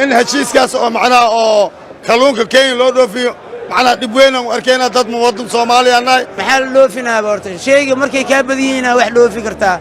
In heshiiskaas oo macnaha oo kalluunka Kenya loo dhoofiyo, macnaha dhib weynaan u arkayna, dad muwadin Soomaaliya nahay. Maxaa la dhoofinaaba horta? Shayga markay kaa badan yihiina wax dhoofi kartaa.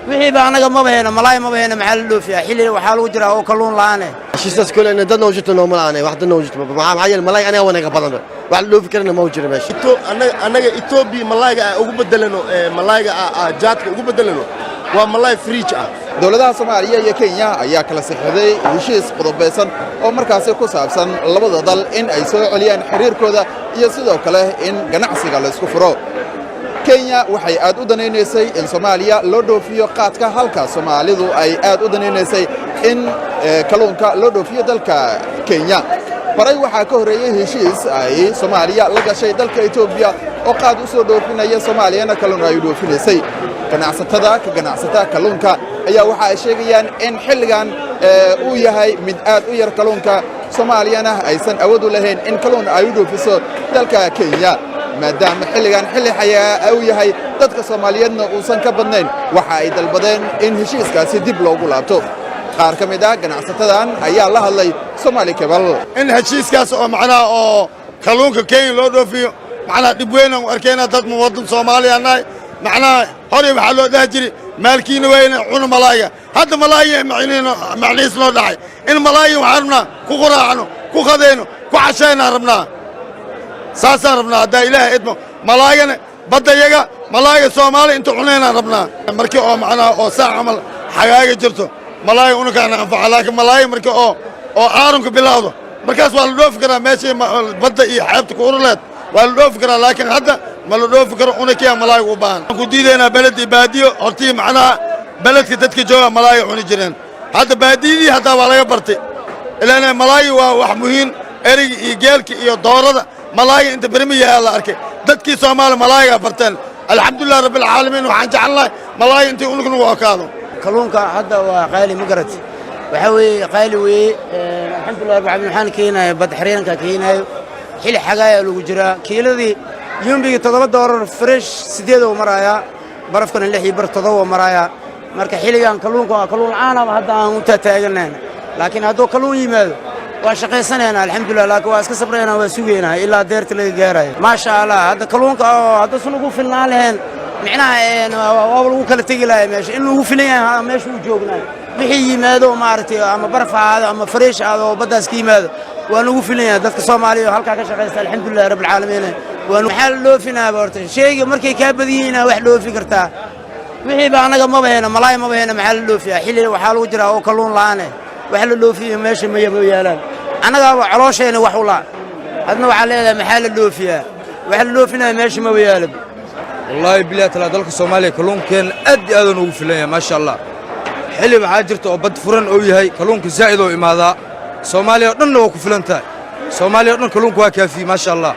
Wixii ba annaga maba heyno, malaay maba heyno. Maxaa la dhoofiyaa? Xilli waxaa lagu jiraa oo kalluun la'aane. Heshiiskaas kole in dad noo jirto nooma la'aanay, wax dad noo jirto. Maxaa yeelay malaay aniga wanaga badan, wax la dhoofi karana ma jiro meesha. Annaga Etoobiya malayga aan ugu bedelano, malayga jaadka ugu bedelano waa malay fresh ah. Dowladaha Soomaaliya iyo Kenya ayaa kala saxiixday heshiis qodobaysan oo markaasi ku saabsan labada dal in ay soo celiyaan xiriirkooda iyo sidoo kale in ganacsiga la isku furo. Kenya waxay aad u danaynaysay in Soomaaliya loo dhoofiyo qaadka, halka Soomaalidu ay aad u danaynaysay in kalluunka loo dhoofiyo dalka Kenya. Horay waxaa ka horreeyey heshiis ay Soomaaliya la gashay dalka Etoobiya oo qaad u soo dhoofinaya, Soomaaliyana kalluun ay u dhoofinaysay. Ganacsatada ka ganacsata kalluunka ayaa waxa ay sheegayaan in xilligan uu yahay mid aad u yar kalluunka, Soomaaliyana aysan awood u lahayn in kalluun ay u dhoofiso dalka Kenya, maadaama xilligan xilli xayaa uu yahay, dadka Soomaaliyeedna uusan ka badnayn. Waxa ay dalbadeen in heshiiskaasi dib loogu laabto. Qaar ka mid ah ganacsatadan ayaa la hadlay Somali Cable. In heshiiskaas oo macnaha oo kalluunka Kenya loo dhoofiyo, macnaha dhib weynaan u arkayna, dad muwadin Soomaaliya nahay. Macnaha horey waxaa loo dhahi jiray maalkiina weyne cuna malaayga. Hadda malaayga macnihiis loo dhacay in malaayga waxaan rabnaa ku quraacno, ku qadayno, ku cashaynaan rabnaa. Saasaan rabnaa haddaa Ilaahay idmo. Malaagana baddayaga malaayga Soomaaliya inta cunaynaan rabnaa. Markii oo macnaha oo saa camal xagaaga jirto, malaayga unakaana anfaca, laakiin malaayga markii oo aarunka bilaawdo, markaas waa la dhoofi karaa. Meeshii badda iyo xeebta ku uruleed waa la dhoofi karaa, laakiin hadda ma la dhoofi karo. Unakiya malaayga u baahan. Waxaan ku diidaynaa beled iyo baadiyo. Hortii macnaha beledka dadka jooga malaayga cuni jireen. Hadda baadiyadii haddaa waa laga bartay, ilaan malaayga waa wax muhiim. Eriga iyo geelka iyo doorada malaayga inta bermi yahaa la arkay. Dadkii Soomaaliya malaaygaa barteen, alxamdulilah rabbilcaalamiin. Waxaan jecelnahay malaayga intii unug nagu okaado. Kalluunka hadda waa qaali, ma garat? Waxaa weeye qaali weeye. Alxamdulilah rabbil caalamiin. Waxaan keenayo bad xiriiranka keenayo. Xili xagaaya lagu jiraa. Kiiladii yumbigii $7, fresh 8 oo marayaa, barafkana 6.5, 7 marayaa. Marka xilligan kalluunka waa kalluun la'aanaba hadda aan u taataaganayna, laakiin hadduu kalluun yimaado waa shaqaysanaynaa, alxamdulilah. Laakiin waa iska sabraynaa, waa sugaynaa ilaa deerta laga gaarayo, maasha Allah. Hadda kalluunka oo hadduusan ugu filnaan lahayn, micnaha waaba lagu kala tegi lahay. Meesha in lagu filan yahay meesha uu joognaa, wixii yimaado maaragtay, ama baraf ha ahaado ama fresh ahaado oo baddaas ka yimaado, waa nagu filan yahay dadka Soomaaliya oo halkaa ka shaqaysta, alxamdulilah rabbilcaalamiin. Waa maxaa la dhoofinaaba horta? Shayga markay kaa badan yihiina wax dhoofi kartaa. Wixii ba annaga maba heyno, malaay maba heyno. Maxaa la dhoofiyaa? Xilli waxaa lagu jiraa oo kalluun la'aane. Wax la dhoofiyo meesha ma yaalaan. Annagaaba colooshayna wax u laa. Adna waxaa leedahay maxaa la dhoofiyaa? Wax la dhoofinaya meesha maba yaalo. Wallaahi bilahi talaa, dalka Soomaaliya kalluunkeenna aad iyo aadaan ugu filan yahay, maasha Allah. Xilli waxaa jirta oo bad furan oo yahay, kalluunka zaa'id oo imaadaa. Soomaaliya oo dhanna waa ku filan tahay. Soomaaliya o dhan kalluunka waa kaafiyey, maasha Allah.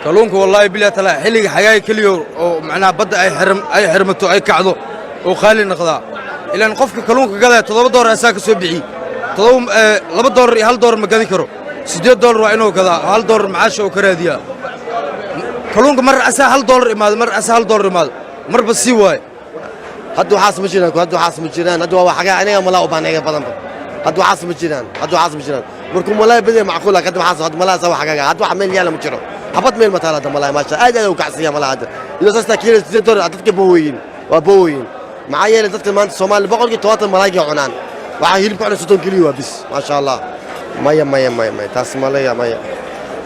Kalluunka, wallaahi bilahi talaa, xilliga xagaaga keliya oo macnaha badda ay xirmato, ay kacdo oo qaali noqdaa. Ilaan qofka kalluunka gadaya $7 asaa ka soo bixiyey. Todoba, $2 iyo $1 ma gadi karo. $8 waa inuu gadaa, $1 macaasha oo ka raadiyaa. Kalluunka mar asaa $1 imaado, mar asaa $1 imaado, marba sii waaye. Hadda waxaas ma jiraan, hadda waxaas ma jiraan. Hadda waa xagaa aniga malaa u baahan iga badanba. Hadda waxaas ma jiraan, hadda waxaas ma jiraan. Markuu malaay badaya macquul, hadda waxaas hadda malaa sawa xagaaga. Hadda wax meel yaala ma jiro, habad meel ma taala hadda malaay, maasha aad aad u kacsiya malaa hadda. Ilo saasta kiilo $8, dadka booyin waa booyin. Maxaa yeelay dadka maanta Soomaali 70% malaayga cunaan, waxaa hilibka cunay 30 keliya waa bis, maasha Allah. Maya, maya, maya, maya, taas malaya, maya.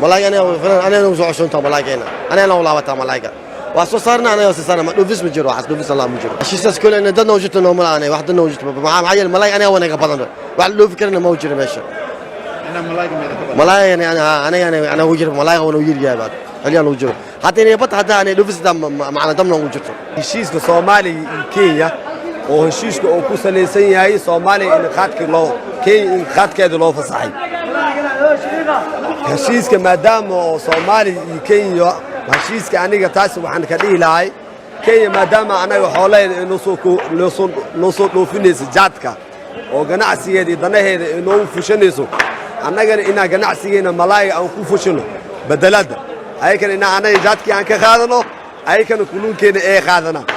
Malaayga aniga aniga nagu soo cushoontaa, malaaygeena aniga nagu laabataa. Malaayga waa soo saarna, anaga soo saarna. Ma dhoofis ma jiro, waxaas dhoofis Allah ma jiro. Heshiiskaas kole in dad noo jirto nooma la'aanay, wax dad noo jirto. Maxaa yeelay malaay aniga wanaga badan, wax la dhoofi karana ma jiro meesha. Malaay aniga aniga aniga ugu jiro, malaayga wana u yar yahay baad xiliyaan ugu jiro. Hadda inay badda hadda aanay dhoofis macna dabna ugu jirto. Heshiiska Soomaaliya iyo Kenya oo heshiiska uu ku salaysan yahay Soomaaliya in qaadkii loo Kenya in qaadkeeda loo fasaxay. Heshiiska maadaama oo Soomaaliya iyo Kenya heshiiska, aniga taas waxaan ka dhihi lahay Kenya, maadaama annaga xoolaheeda ay noo soo dhoofinayso jaadka oo ganacsigeeda iyo danaheeda ay noogu fushanayso, annagana inaan ganacsigeena malaayga aan ku fushino bedeladda, ayakana inaan annaga jaadkii aan ka qaadano, ayakana kulunkeena ay qaadanaan.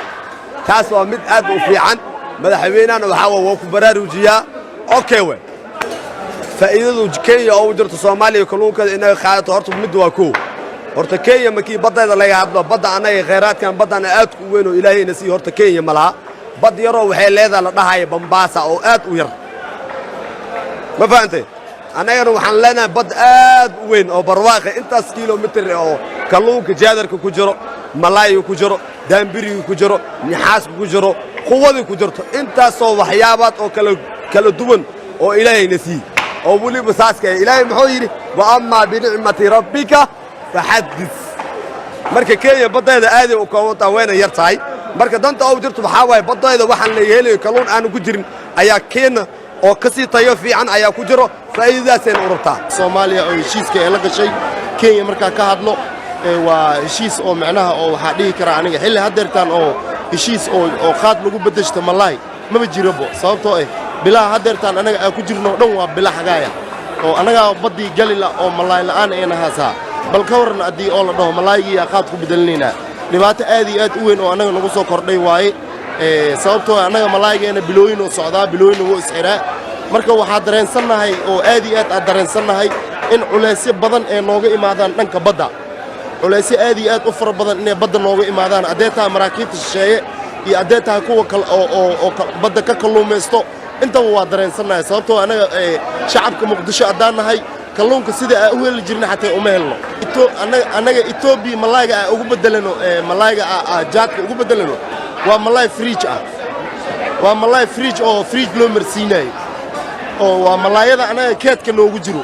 Taas waa mid aad u fiican. Madaxweynahana waxaa waa ku baraarujiyaa, okay we. Faa'iidadu Kenya oo u jirto Soomaaliya kalluunkeeda inay qaadato, horta mid waa kow. Horta Kenya markii baddeeda laga hadlo, badda annaga khayraadkan baddana aad u weyn oo Ilaahayna siiyo, horta Kenya ma laha. Bad yaroo waxay leedahay la dhahaya Bambaasa oo aad u yar, ma fahantay? Annagana waxaan leenahay bad aad u weyn oo barwaaqe, intaas kilomitir oo kalluunka jaadarka ku jiro, malaayiga ku jiro, daambiriga ku jiro, nixaaska ku jiro, quwadii ku jirto, intaasoo waxyaabaad oo kala duwan oo Ilaahayna siiyey, oo weliba saaska Ilaahay muxuu yidhi? "وأما بنعمة ربك فحدث." Marka Kenya baddeeda aaday u koobantaa, wayna yar tahay. Marka danta ou jirto waxaa waaye, baddayda waxaan la helayo kalluun aanu ku jirin ayaa Kenya oo ka sii tayo fiican ayaa ku jiro. Faa'iidadaasayna u rabtaa. Soomaaliya oo heshiiska ee la gashay Kenya markaa ka hadlo, waa heshiis oo macnaha oo waxaa dhihi karaa aniga xilli haddeertaan oo heshiis oo qaad lagu beddeshto malaay maba jirabo, sababtoo ah bilaha haddeertaan anaga aan ku jirno dhan waa bila xagaaya oo annagaa baddii galila oo malaay la'aan ayna haasaa. Bal ka warran haddii oo la dhaho malaaygii qaad ku bedelinaynaa? Dhibaato aad iyo aad u weyn oo annaga nagu soo kordhay waaye, sababtoo ah annaga malaaygeena bilooyin oo socdaa, bilooyin wuu isxiraa. Marka waxaa dareensannahay oo aad iyo aad aad dareensannahay in culaysyo badan ee nooga imaadaan dhanka badda, culaysyo aad iyo aad u fara badan inay badda nooga imaadaan, haddee tahay maraakiibta shisheeye iyo haddee tahay kuwa kale oo badda ka kalluumaysto, intaba waa dareensannahay. Sababtoo annaga shacabka Muqdisho haddaan nahay, kalluunka sida aan u heli jirna xataa uma helno. Annaga Etoobiya malaayga aan ugu beddelano, malaayga jaadka ugu beddelano, waa malaay fridge ah, waa malaay fridge oo fridge loo marsiinayo, oo waa malaayada annaga keedka noogu jiro.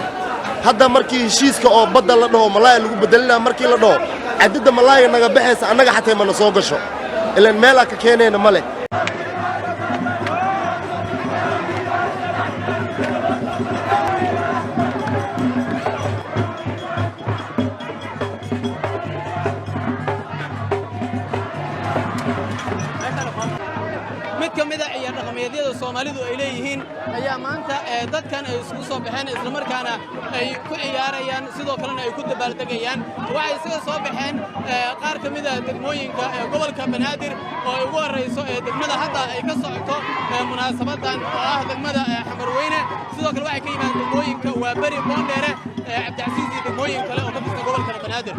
Hadda markii heshiiska oo badda la dhaho malaaya lagu bedelinaa, markii la dhaho caddadda malaayga naga baxaysa annaga xatay mana soo gasho, ilaan meelaa ka keenayna ma leh. Mid ka mid a ciyaar dhaqameedyada Soomaalidu ay leeyihiin ayaa maanta dadkan ay isugu soo baxeen, islamarkaana ay ku ciyaarayaan, sidoo kalena ay ku dabaaldegayaan. Waxay isaga soo baxeen qaar ka mid a degmooyinka gobolka Banaadir, oo ay ugu horrayso degmada hadda ay ka socoto munaasabadan, oo ah degmada Xamarweyne. Sidoo kale waxay ka yimaadeen degmooyinka Waaberi, Boondheere, Cabdicasiis iyo degmooyin kale oo ka tirsan gobolka Banaadir.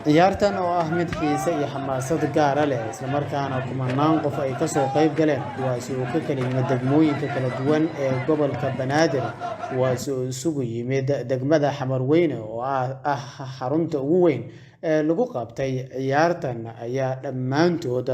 Ciyaartan oo ah mid xiise iyo xamaasad gaara leh, islamarkaana kumanaan qof ay kasoo qayb galeen, kuwaasi oo ka kala yimid degmooyinka kala duwan ee gobolka Banaadir, kuwaasi oo isugu yimid degmada Xamarweyne oo ah xarunta ugu weyn ee lagu qabtay ciyaartan, ayaa dhammaantood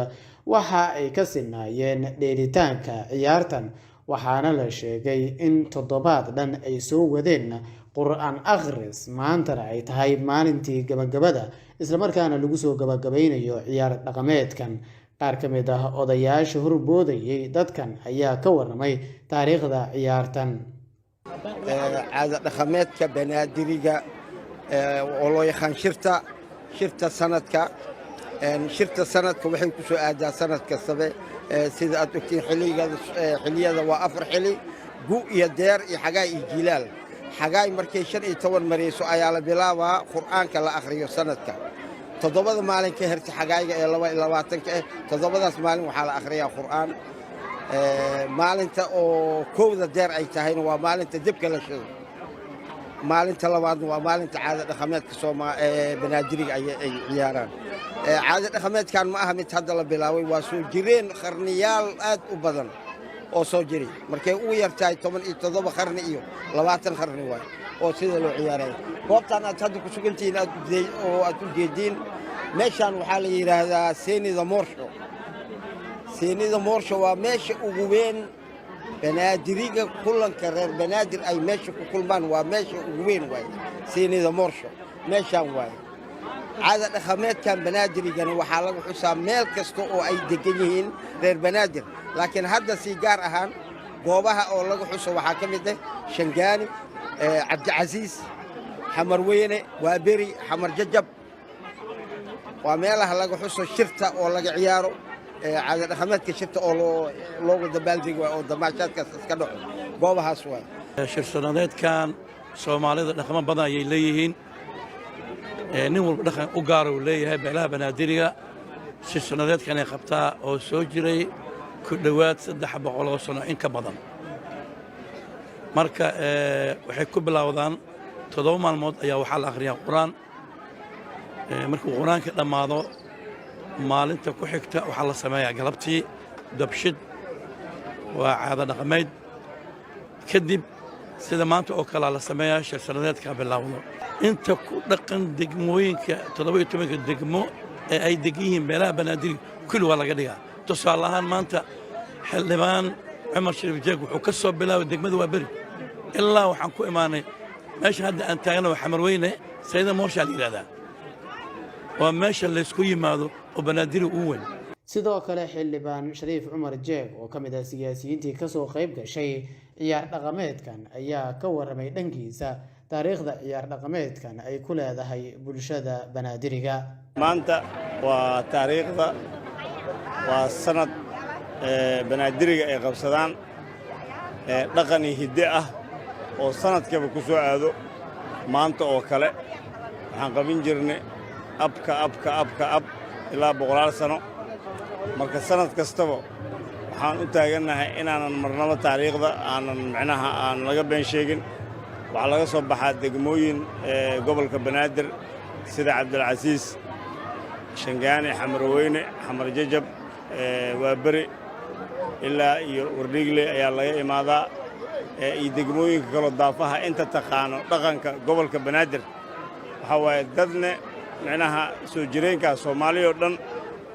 waxa ay ka sinaayeen dheelitaanka ciyaartan. Waxaana la sheegay in toddobaad dhan ay soo wadeen Qur-aan akhris, maantana ay tahay maalintii gabagabada, islamarkaana lagu soo gabagabaynayo ciyaar dhaqameedkan. Qaar ka mid ah odayaasha horboodayay dadkan ayaa ka warramay taariikhda ciyaartan. Caada dhaqameedka Banaadiriga oo loo yaqaan shirta sanadka. Shirta sanadka waxay ku soo aadaa sanad kastabe, sida aad ogtiin, xilliyada waa afar xili: gu iyo deer iyo xagaay iyo jilaal. Xagaay markay 15 marayso ayaa la bilaabaa Qur'aanka la akhriyo sanadka. 7da maalin ka herta xagaayga ee 22-ka ah, 7daas maalin waxaa la akhriyaa Qur'aan. Maalinta oo 1da deer ay tahayna waa maalinta debka la shido. Maalinta labaadna waa maalinta caada dhaqameedka Banaadiriga ay ciyaaraan. Caada dhaqameedkan ma aha mid hadda la bilaabay, waa soo jireen qarniyaal aad u badan oo soo jiray. Markay ugu yar tahay 17 qarni iyo 20 qarni waay oo sida loo ciyaaraya. Goobtan aad hadda ku sugantihiin oo aad u jeediin meeshaan waxaa la yidhaahdaa Seenida Moorsho. Seenida Moorsho waa meesha ugu weyn Banaadiriga, kulanka reer Banaadir ay meesha ku kulmaan, waa meesha ugu weyn waaye. Seenida Moorsho meeshaan waaye. Caada dhaqameedkan Banaadirigana waxaa lagu xusaa meel kasta oo ay degan yihiin reer Banaadir, laakiin hadda si gaar ahaan goobaha oo lagu xuso waxaa ka mid ah Shangaani, Cabdicasiis, Xamarweyne, Waaberi, Xamar Jajab. Waa meelaha laga xuso shirta oo laga ciyaaro caada dhaqameedka shirta oo loogu dabaaldego oo damaashaadkaas iska dhaco, goobahaas waay. Shir sanadeedkan Soomaalida dhaqamo badan ayay leeyihiin. Nin walba dhaqan u gaara uu leeyahay. Beelaha Banaadiriga shir sannadeedkanay qabtaa oo soo jiray ku dhowaad 300 oo sano in ka badan. Marka waxay ku bilowdaan 7 maalmood ayaa waxaa la akhriyaa Qur-aan. Markuu Qur-aanka dhammaado, maalinta ku xigta waxaa la sameeyaa galabtii dabshid, waa caado dhaqameed. Kadib sida maanta oo kalea la sameeyaa shir sannadeedka bilowdo. Inta ku dhaqan degmooyinka, 17-ka degmo ee ay degan yihiin beelaha Banaadiriga, kulli waa laga dhigaa. Tusaale ahaan, maanta Xildhibaan Cumar Shariif Jeeg wuxuu ka soo bilaabay degmada Waaberi ilaa waxaan ku imaanay meesha hadda aan taagana, waa Xamarweyne, Sayida Moorshaa la yidhahdaa. Waa meesha laysku yimaado oo Banaadiri ugu weyn. Sidoo kale Xildhibaan Shariif Cumar Jeeg oo ka mid ah siyaasiyiintii kasoo qayb gashay ciyaar dhaqameedkan ayaa ka waramay dhankiisa taariikhda ciyaar dhaqameedkan ay ku leedahay bulshada Banaadiriga. Maanta waa taariikhda, waa sanad Banaadiriga ay qabsadaan dhaqan iyo hidde ah oo sanadkaba ku soo aado maanta oo kale. Waxaan qabin jirnay abka abka abka ab ilaa boqolaal sano. Marka sanad kastaba waxaan u taagannahay inaanan marnabo taariikhda aanan micnaha aan laga been sheegin. Waxaa laga soo baxaa degmooyin gobolka Banaadir sida Cabdilcasiis, Shangaani, Xamarweyne, Xamar Jajab, Waaberi ilaa iyo Wardhiigle ayaa laga imaadaa iyo degmooyinka kaloo daafaha. Inta taqaano dhaqanka gobolka Banaadir waxaa waaye dadne micnaha soo jireenkaa Soomaaliya oo dhan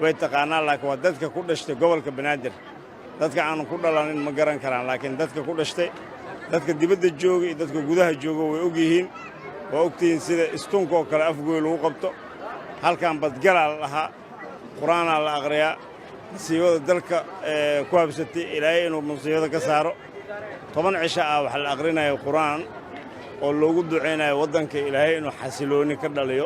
way taqaanaa, laakiin waa dadka ku dhashtay gobolka Banaadir. Dadka aanan ku dhalanin ma garan karaan, laakiin dadka ku dhashtay, dadka dibadda jooga iyo dadka gudaha jooga way og yihiin. Waa ogtihiin sida istunka oo kale Afgooy lagu qabto. Halkan badgalaa la dhahaa, Qur-aanaa la aqhriyaa, masiibada dalka ku habsatay Ilaahay inuu musiibada ka saaro. 10 cisho ah waxaa la aqrinaya Qur-aan oo loogu ducaynayo waddanka Ilaahay inuu xasiloonni ka dhaliyo.